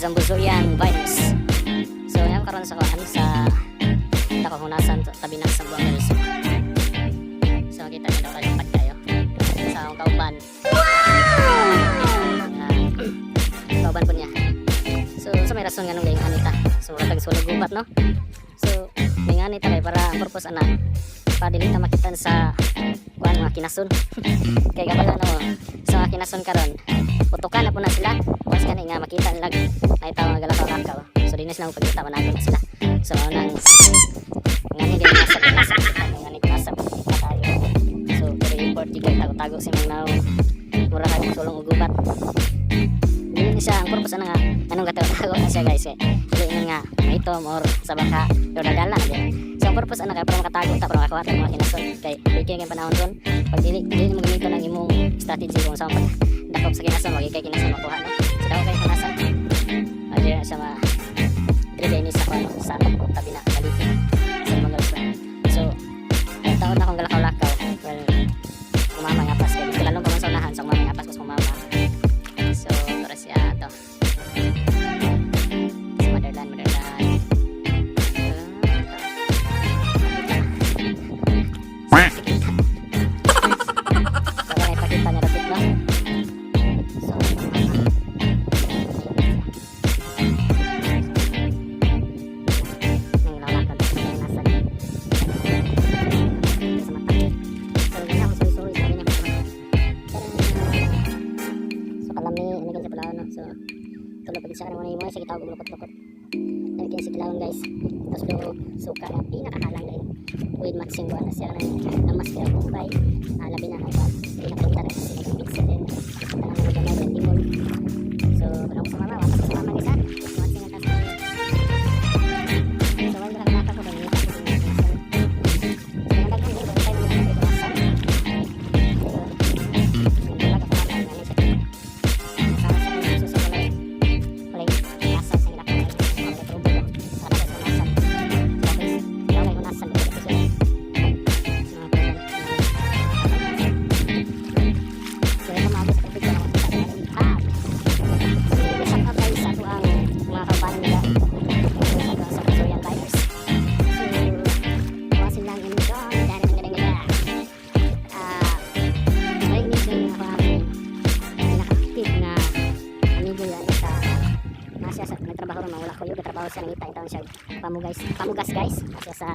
Zambuzurian Biners. So ngayon karon sa kuan sa Dakahunasan, tabi na sa Buang del Sur. So makita niyo daw kalipat kayo sa akong kauban. Mga kauban po niya. So sa may rason nga nung gayong anita. So mura tag sulod gubat, no? So may nga anita kay para ang purpose ana para dili ta makitan sa kuan, mga kinason. Kay kabalo no sa mga kinason karon, putukan na po na sila once kani nga makita nila ay tao nga galakaw-lakaw. So di na sila pagkita, manago na sila. So nang ngani din nasa nasa ngani nasa tayo. So pero import di kay tago-tago si mga naong, mura kay sulong og gubat. Dili ni siya ang purpose ana nga anong gatago-tago na siya, guys, eh. Dili ingon nga maitom or sa baka pero dadala na din. So ang purpose ana kay para makatago ta, para makakuha ta mga kinason, kay bigay kay panahon ron pag dili dili mo gamiton ang imong strategy kung saan pag dakop sa kinason, wagi kay kinason makuha, no? So daw kay kinason ay na siya ma dili ni sa kuno sa tabi na baliti sa mga guys. So ang taon na akong galakaw-lakaw, well, kumama nga pas kay dito lalong pa man sa unahan sa kumama nga pas ko sa kumama. So para siya to sa motherland, motherland. Ah, to. So, wala ipakita niya rapit, no? So, mama. Nang lalakad, nasa sa mata. So, ganyan ako suwi-suwi. Sabi niya ko. So, kalami, ano ganyan sa pala, no? So, tulog pag siya mo siya gitawag og lukot-lukot. Lami kaya si kilawon, guys. Tapos do suka na pinakahalang din with matching buwan na siya ng lamas kaya Bombay. Ah, labi na ang buwan. Pinakapunta rin kasi nag-mix din. Tanang mga gamay din limon. So, kung sa mama, wapas sa mama, guys, ha. Matching ang tas. So, wala ka naka ko ganyan. So, nandaghan din tayo mga kaibigan. So, wala ka pa nga siya. Sama sa susunod walay nasa sa ila kay mga trubo sa sa nasan. Okay, daw kay nasan dito siya. Mga kauban. So, ito maabot sa tubig na ah. So, shout out, guys, sa ato ang mga kaubanan nila sa ato sa Surian Bikers. So, kuha silang income, dahil ang galing nila. Ah, may mention ako ang pinaka-active na amigo yan sa nasa sa nagtrabaho ron, wala ko yung trabaho siya, nangita taon siya pamugas pamugas, guys. Nasa sa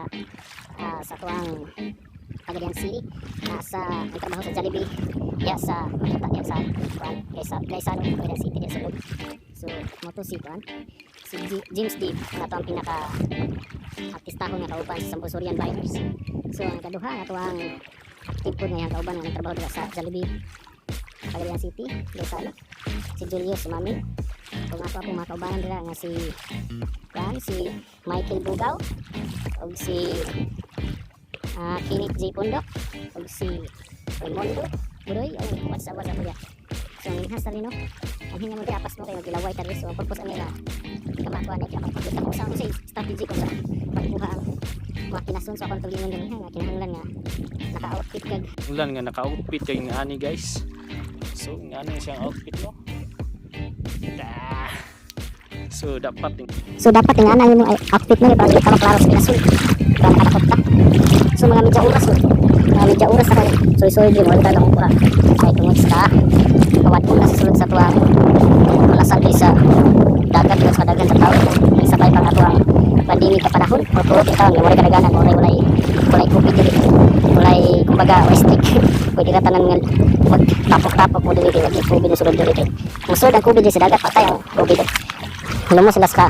sa tuang Pagadian City, nasa nagtrabaho sa Jollibee ya sa makita niya sa kuan kay sa Gaisano, Pagadian City diya sa sulod. So mo to si kuan si James Deep nga to ang pinaka artistahon nga kauban sa Sambosurian Biners. So ang kaduha nga to ang active po nga kauban nga nagtrabaho dira sa Jollibee Pagadian City, Gaisano, si Julius Mami. Kung ako akong mga kaubanan dira nga si kuan si Michael Bugaw ug si Kenneth J. Pondok ug si Raimundo Budoy. Oh, what's up kuya. So ang inhas no ang hinga mo di apas mo kay magilaway ta diri. So ang purpose ani nga kamakuha na kaya pagkita ko sa strategy ko sa pagkuha ang mga kinason sa akong tulingon ganiha nga kinahanglan nga naka-outfit kag Ulan nga naka-outfit kay nga ani, guys. So nga ani siyang outfit, no. Da. So dapat So dapat nga ana imong outfit mo para dili ka maklaro sa kinasun. Para nakadakot ka. So mga medya oras mo. Mga medya oras na kayo. So so di mo ta akong kuha. Ay tungod sa kawat ko na sa sulod sa tuwa. Malasan kay sa dagat sa dagan sa tao. Sabay pa nga tuwang pandemic ka panahon. O tuot taon nga walay kadaganan, walay walay walay COVID diri. Walay kumbaga restrict. Pwede ra tanan nga magtapok-tapok mo diri kay wag COVID na sulod diri kay. Musulod ang COVID diri sa dagat, patay ang COVID. Lumo sila sa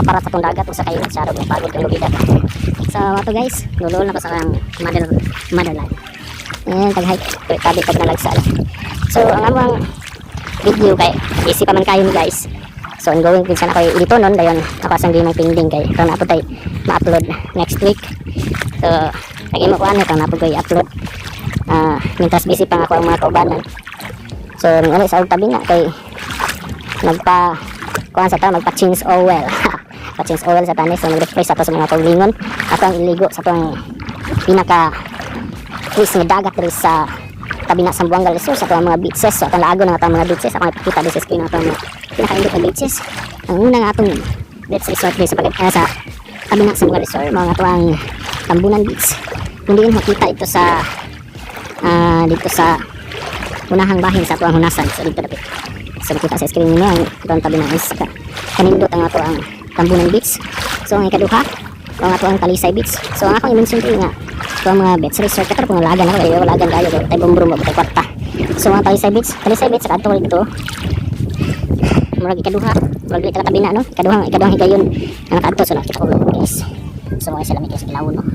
para sa tong dagat ug sa kay sa ng pagod kang lubida. So ato, guys, lulol na ko sa kang motherland. Ayan, tag-hike, tabi tag nalagsa. So ang among video kay easy pa man kayo ni, guys. So ongoing pud sana ko edito nun dayon ako asang gimong pending kay karon na tay ma-upload next week. So nagimo ko ano kang napod ko i-upload. Ah, mientras busy pa nga ako ang mga kaubanan. So ning sa og tabi na kay nagpa kuan sa ta, magpa change oil. Pa change oil sa tanis. So nag-refresh ato sa mga kaugalingon. Ato ang iligo sa atong pinaka twist nga dagat diri sa tabi na Zamboanga del Sur sa atong mga beaches. So atong laago ng atong mga beaches. Ako ipakita diri sa screen ang atong mga pinakaindot na beaches. Ang una nga atong beach resort diri sa sa tabi na sa mga resort, mga ato ang Tambunan Beach. Kung diin makita ito sa dito sa unahang bahin sa ato ang hunasan. So dito dapit. So makita sa screen ninyo ang ito ang tabi na is kanindot ang ato ang Tambunan Beach. So ang ikaduha, ang ato ang Talisay Beach. So ang akong i-mention diri nga ito ang mga beach resort kato kung lagan ako kay lagan kayo kay tay bumbrum ba tay kwarta. So ang Talisay Beach, Talisay Beach adto dito. Murag ikaduha, murag dili tabi na no. Ikaduhang higayon ang nakaadto, so nakita ko, guys. So mga sila may sa kilawon no.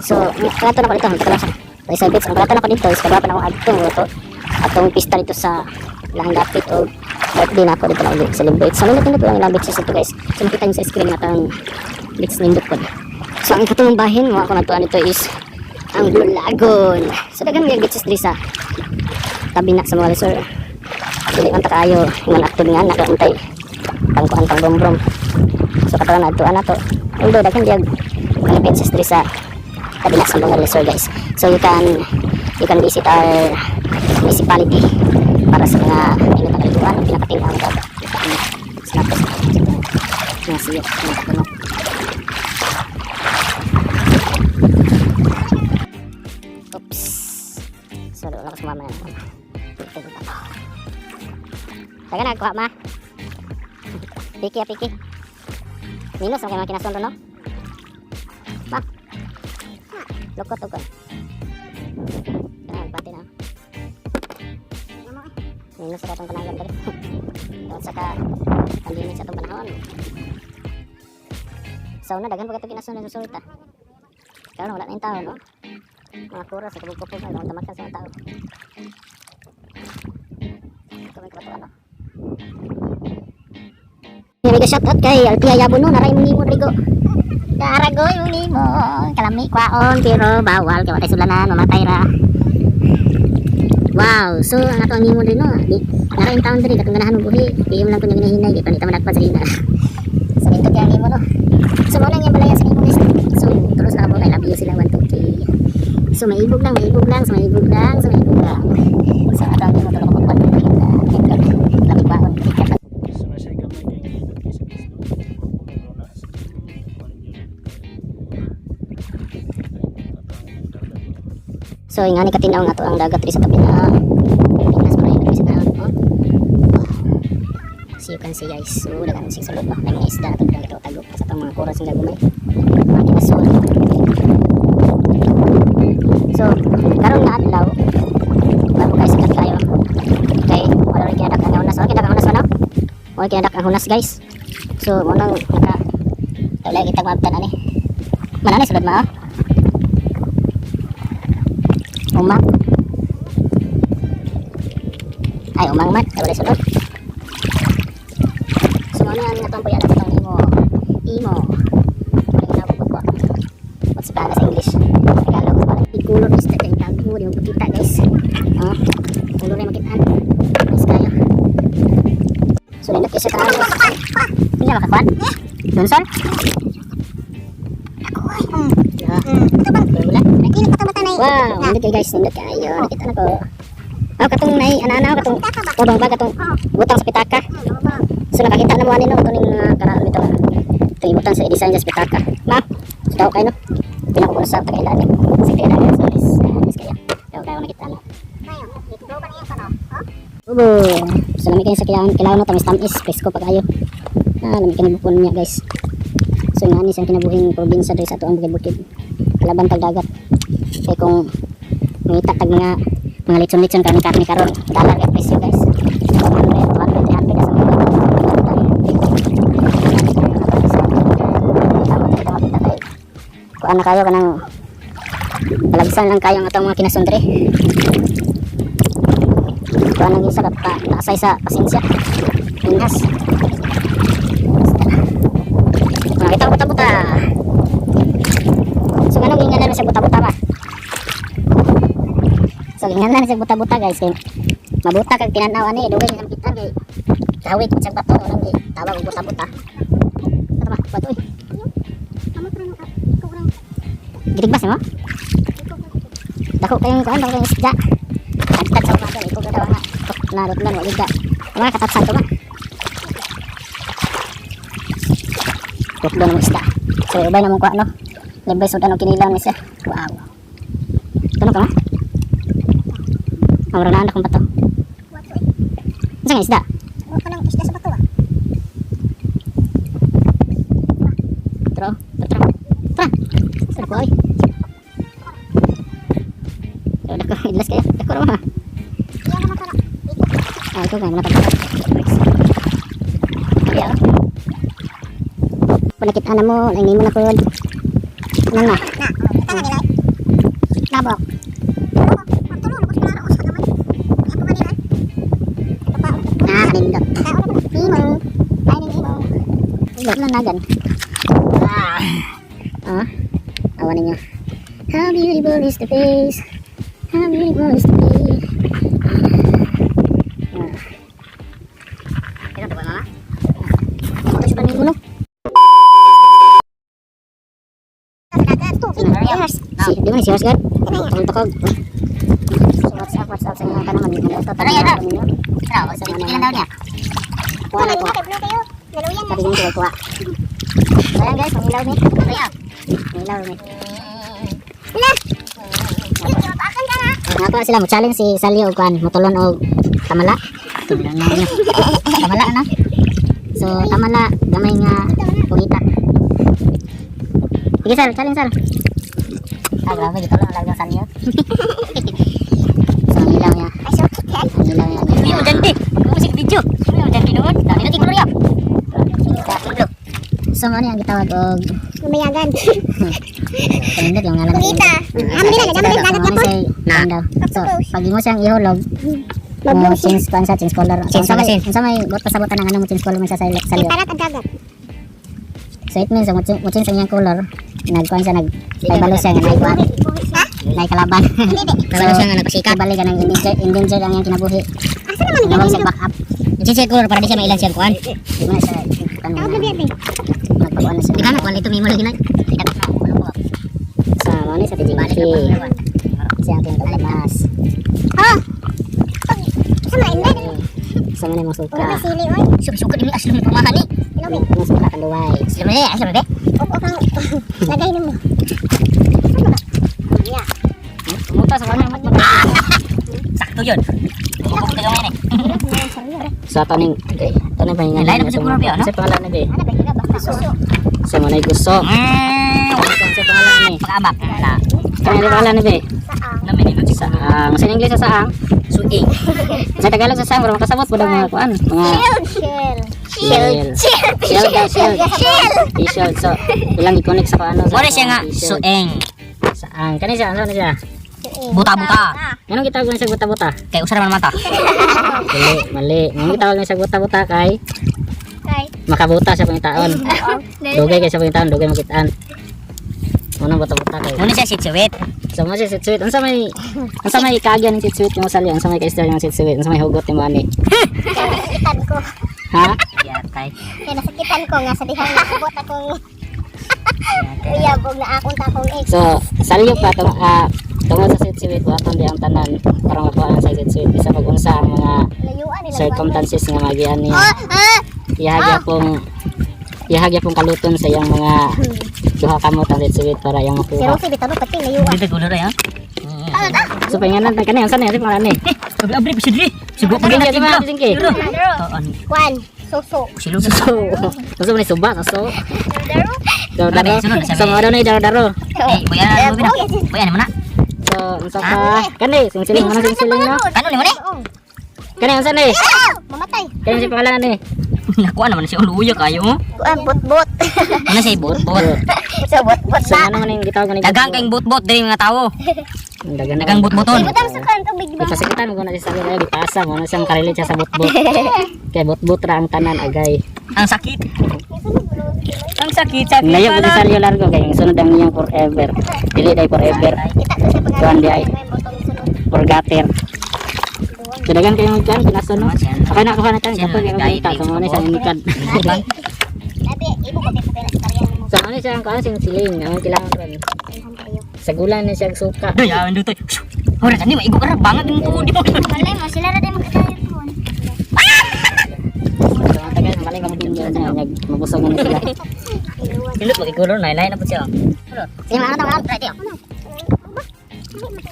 So, ang na ko dito, ang lang sa Talisay Beach. Ang kalato na ko dito is kagawa pa na akong adtong ito. Atong pista dito sa ilang dapit o birthday na ako dito na ulit celebrate. So, nindot lang ilang beaches dito, guys. So, makita niyo sa screen nga atang beach nindot po. So, ang katong bahin mo ako natuan dito is ang Blue Lagoon. So, daghan mga beaches diri sa tabi na sa mga resort. Dili man ta kaayo ingon active nga na kay untay pangkuan pang bombrom. So, katawan na adtuan nato. Although daghan diag mga beaches diri sa tabi na sa mga resort, guys. So you can visit our municipality para sa mga inot ang kaliguan o pinakating ang dagat. Sa nato sa mga siyok, mga kapuno. Oops. So wala ko sumama na. Ito ito. Taga na kuha ma. Piki ah, piki. Minus ang kay mga kinason no? Ma. Lukot ukon. Ah, pati na. Minus sa katong panahon dali. Tungod sa ka pandemic sa atong panahon. So na daghan pa katong kinason sa sulit ah. Karon wala na yung tao no. Mga kura sa kubog-kubog ay tamakan sa mga tao. Ito may kabatuan no. Mega shout out kay Althea Yabo no, naray mong nimo Rigo. Daragoy mong nimo, kalami kwaon pero bawal kay watay sulanan, mamatay ra. Wow, so ang ato ang nimo diri no, di naray yung taon diri katong ganahan og buhi, di mo lang kunya ginahinay kay panita manakpan sa ina. So dito kay ang nimo no. So mao lang yung balaya sa nimo, guys. So tulos na mo kay love you sila 1 2 3. So maibog lang, maibog lang, so maibog lang, so maibog lang. So ato ang nimo tulo ka pagkuan. Kalami kwaon. So na siya gamay kay nindot kay sa beach no. Ako may lunas. Kuan yun. Ato ang dagat no. So ingani katinaw nga to ang dagat diri sa tabi na. Pinas pa rin sa taon, no? Wow. So you can see, guys, so daghan sig sulod no. May mga isda na to tago sa atong mga coral sing gagumay. Mga kinasol. So karon nga adlaw, bago kay sikat kayo. Kay wala rin kinadak ang hunas. Wala kinadak ang hunas no? Wala kinadak ang hunas, guys. So mo nang naka wala kita maabtan ani. Mananay sulod ma. Oh? Umang. Ay, umang man. Ay, wala sulod. So, ano ang natong puyan sa imo? Imo. Ay, ko ko. What's pa sa English? Tagalog. Ikulor is kay tago, di mo makita, guys. Oh, kulor na makitaan. Nice kayo. So, nindot kay siya tayo. Hindi na makakuan? Dunson? Yeah. Wala. Wow, nindot kayo, guys, nindot kayo. Nakita na ko. Oh, katong nay, ana-ana katong ubang ba katong butang sa pitaka. So nakakita na mo ani no katong ning karaan nito. Ito ibutang sa design sa pitaka. Ma, so daw kayo no. Pinako sa tagailan. Sa tagailan so is kaya. Daw kayo nakita na. Ubo. So lami kayo sa kilaw kilaw no, tamis tamis, presko pa kayo. Ah, lami kayo bukon niya, guys. So nga ni sa kinabuhing probinsya diri sa ato ang bukid-bukid. Kalaban tag dagat. Kay kung mangita tag mga litson-litson karne-karne karon, dollar ang presyo, guys. 100, 200, 300 sa mga. Kuan na kayo kanang palagsan lang kayo ang atong mga kinason diri. Kuan ang isa ka pa, taasay sa pasensya. Minhas. Nakita ko buta-buta. So nganong gingalan sa buta-buta ba? So gingalan sa buta-buta, guys, kay mabuta kag tinanaw ani dugay sa makitaan kay kahawig sa bato nang tawag og buta-buta. Ano ba? Bato eh. Gitigbas mo? Dako kayong kuan, dako kayong isda. Tagtag sa umaga, ikaw daw nga. Narot lang, wag isda. Mga katatsan to ba? Tukdo ng isda. So, ubay na mong kuha, no? Libre sudan og kinilaw ni siya. Wow. Tunog ka ma? Amro na anak kong bato. Unsa nga isda? Tara, tara, tara. Tara. Tara ko ay. So, dako, idlas kayo. Dako ra ma. Ah, ikaw nga muna tagpa. Yeah. Panakit na mo, ang nimo na pod. Ano na? Nabok. Ah, kanindot. Imo. Ay, imo. Indot lang nagan. Ah. Ah. Awa ninyo. How beautiful is the face. How beautiful is the face. Ah. Ito ba, mama? Ito siya kanino, no? Si, di ba ni si Oscar? Tukog-tukog. So, what's up sa inyo tanan? Ito, Tara, yan, ninyo. Tara, pipili lang daw niya. Kuha na kuha. Sabi niyo kuha. So, ayan guys, mangilaw ni. Mangilaw ni. Nga pa sila mo challenge si Salio og kuan, motulon og tamala. Tingnan na niyo. Tamala na. So tamala gamay nga pugita. Sige sir, challenge sir. Ah, grabe gitulon ang lagang Salio. So ang ilaw niya. Ang ilaw niya. Hindi mo dyan, di. Musik video. Hindi mo dyan, di noon. Dami na tiguro yan. So ano yung gitawag og Lumayagan. kanindot yung ngalan. Pugita. Amo nila, So, nagamo nila dagat ano na po. siya, kuan daw. So pag imo siyang ihulog, mo Mag-blue siya. change kuan siya, change color. So, Change unsa may color. unsa may buot pasabutan ng ano mo change color man siya sa Kay salyo. parat ang dagat. So it means mo change ang iyang color, nagkuan siya nag nagbalo siya nga naikuan, Ha? naikalaban. Nagbalo siya nga nagpasikat. Balik ka ng endanger, endanger ang iyang kinabuhi. Asa naman Nawag siya back up. Yung siya color para di siya mailan siyang kuan. Di mo na siya kuan Tawag na biya, be. magpakuan na siya. Di ba makuan dito may mo lagi na. Idapat na ulo ko. Sa mo ni sa Balik na TGMC. pa. Siya ang tinatawag. Oh. Pag sa mga inday. Sa mo ni mong suka. Wala may sili oy. Suka din aslong pamahan ni. Ilobi. Mong suka kanduway. Sila mo sila be. Up up ang lagay nimo. Saan ba? Ya. Kumuta sa kanya mat. Sakto yun. Bukog tayo ngayon eh. Sa taning okay. Taning pahinga. Lain na siguro, Bio, no? Sa pangalan ni be. Ana ba ba? Suso. Sa mo na gusto. Sa pangalan ni. Pag-amak. Na. Kanya ni pangalan ni be. Saan? Namin nindot si Saang. Sa English sa saang. Suing. Sa Tagalog sa saang, mura makasabot po daw mga kuan, mga Shield. Shield. Shield. Shield. Shield daw, shield. Shield. T-shirt. So, ilang i-connect sa paano sa Wala siya nga t-shirt. sueng. Saang. Kani siya, ano siya? Buta-buta. Anong gitawag niya sa buta-buta? Kay usar man mata. Mali, mali. Anong gitawag niya sa buta-buta kay Kay. makabuta sa pangitaon. Dugay kay sa pangitaon, dugay makitaan. Unang buta-buta kay. Muna siya sitsuwit. So mo siya sitsuit. Unsa may kaagyan ng sitsuit mo sali? Unsa may ka-istorya ng sitsuit? Unsa may hugot ni mo ani? Kay nasakitan ko. Ha? Yatay. Kay nasakitan ko nga sa dihang nakabot akong uyab og na akong takong ex. So, salyo pa tung tungod sa sitsuit buhaton di ang tanan para makuha ang sa sitsuit bisa pag unsa ang mga Layuan nila. circumstances nga magian niya. Oh, ah. Ihagya pong kaluton sa iyang mga duha kamot ang sitsuit para iyang Si makuha. Rosie bitaw pati layuan. Dito gulo ra ya. So painganan ta kani unsa na yung pangalan ni? Abri abri pa diri. Sugo pa Sige, gina sige, sige. Kwan. Suso. Silo So, unsa man ni suba so. Daro. Daro Sunod na siya, So mo daw ni daro daro. Eh, buya mo bina. Buya ni mo na. So unsa ka? Kani sing siling ano sing siling no? Ano ni mo ni? Kani unsa ni? Mamatay. Kani si pangalan ni? Nakuha naman siya uluya kayo. Kuan bot-bot. Ano siya bot-bot. So bot-bot So ano man yung gitawag ni? Dagang kayong bot-bot diri mga tao. Dagang Dagang bot-boton. Ibutang sa kan tubig ba? Ipasikitan mo na siya sabi kayo gipasa mo na siyang karelate siya sa bot-bot. Kay bot-bot ra ang tanan agay. Ang sakit. Ang sakit, sakit. Layo ko sa Salyo Largo kay ang sunod ang iyang forever. Dili day forever. Kita ko sa pangalan. Kuan di ay. May botong sunod. Forgater. So dagan kayo magkan pinaso no. Okay na kuha na tan Siya kapag na, ang kita so mo na sa inikad. Labi, ibo ko pa sa Sa ano siya ang kuan sing siling, ang kailangan ron. Sagulan na siyang suka. Doy, awan dutoy. Ora tani maigo ka ra bangag imong tuod di mo. Malay mo, sila ra din magkatayo po. So ang tagal malay mo din yun na mabusog na sila. Dili pag igulor na lain na pud siya. Sige, mga ano to? Try tiyo.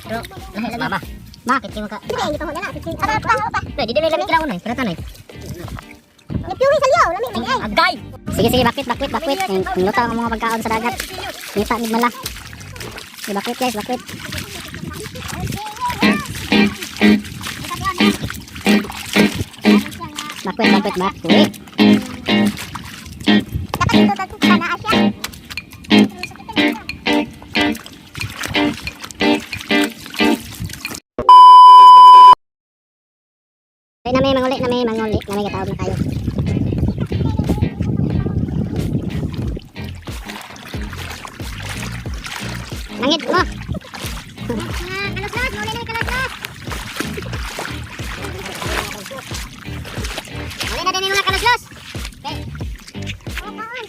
Pero lahi mama. Ma. Kiti mo ka. Hindi, hindi pa mo dala. Aba, pa, pa. Doy, di na lami kila unay, pero tanay. Nagpiuwi sa liyaw, lami man ay. Agay. Sige, sige, bakwit, bakwit, bakwit. Ang luto ang mga pagkaon sa dagat. Ngita ni mala. Sige, bakwit guys, bakwit. Bakwit, bakwit, bakwit. Dapat ito tatlo ka na siya. Uli na may, manguli na may, manguli na may, katawag na kayo. Nangit mo. Kalos-los, muli na kalos-los. Muli na din yung mga kalos-los. Okay.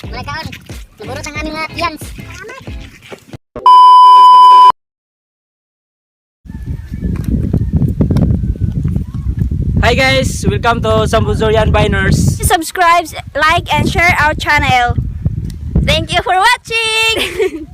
Wala kaon. Naburot ang aming mga yans. Hi guys, welcome to Sambuzurian Biners. Subscribe, like, and share our channel. Thank you for watching!